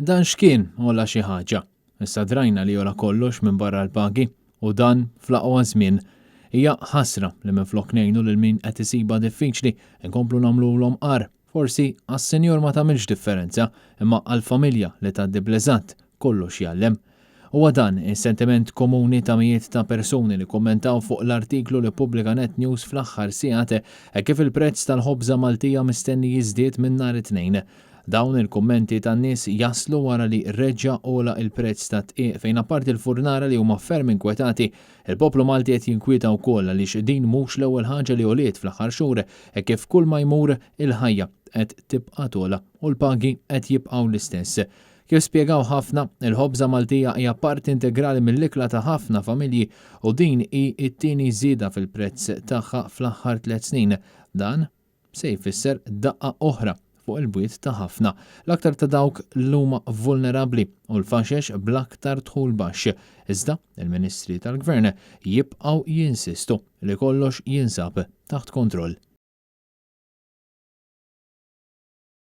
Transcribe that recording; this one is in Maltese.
Dan x'kien għola xi ħaġa? Issa drajna li għola kollox minbarra l-pagi, u dan fl-aqwa żmien. Hija ħasra li minflok ngħinu lil min qed isibha diffiċli, inkomplu nagħmlulhom agħar. Forsi għas-senjur ma tagħmilx differenza, imma għall-familja li tgħaddi bl-eżatt, kollox jgħallem. Huwa dan is-sentiment komuni ta' mijiet ta' persuni li kkummentaw fuq l-artiklu li ppubblika Net News fl-aħħar sigħat hekk kif il-prezz tal-ħobża Maltija mistenni jiżdied minn nhar it-Tnejn. Dawn il-kummenti tan-nies jaslu wara li reġa' għola il-prezz tat-dqiq fejn apparti l-furnara li huma ferm inkwetati, il-poplu Malti qed jinkwieta wkoll għaliex din mhux l-ewwel ħaġa li għoliet fl-aħħar xhur hekk kif kull ma jmur il-ħajja qed tibqa' togħla u l-pagi qed jibqgħu l-istess. Kif spjegaw ħafna, il-ħobża Maltija hija parti integrali mill-ikla ta' ħafna familji u din hi t-tieni żieda fil-prezz tagħha fl-aħħar tlett snin. Dan se jfisser daqqa oħra fuq il-bwiet ta' ħafna, l-aktar ta' dawk l huma vulnerabbli u l-faxex bl-aktar dħul baxx. Iżda, il-Ministri tal-Gvern jibqgħu jinsistu li kollox jinsab taħt kontroll.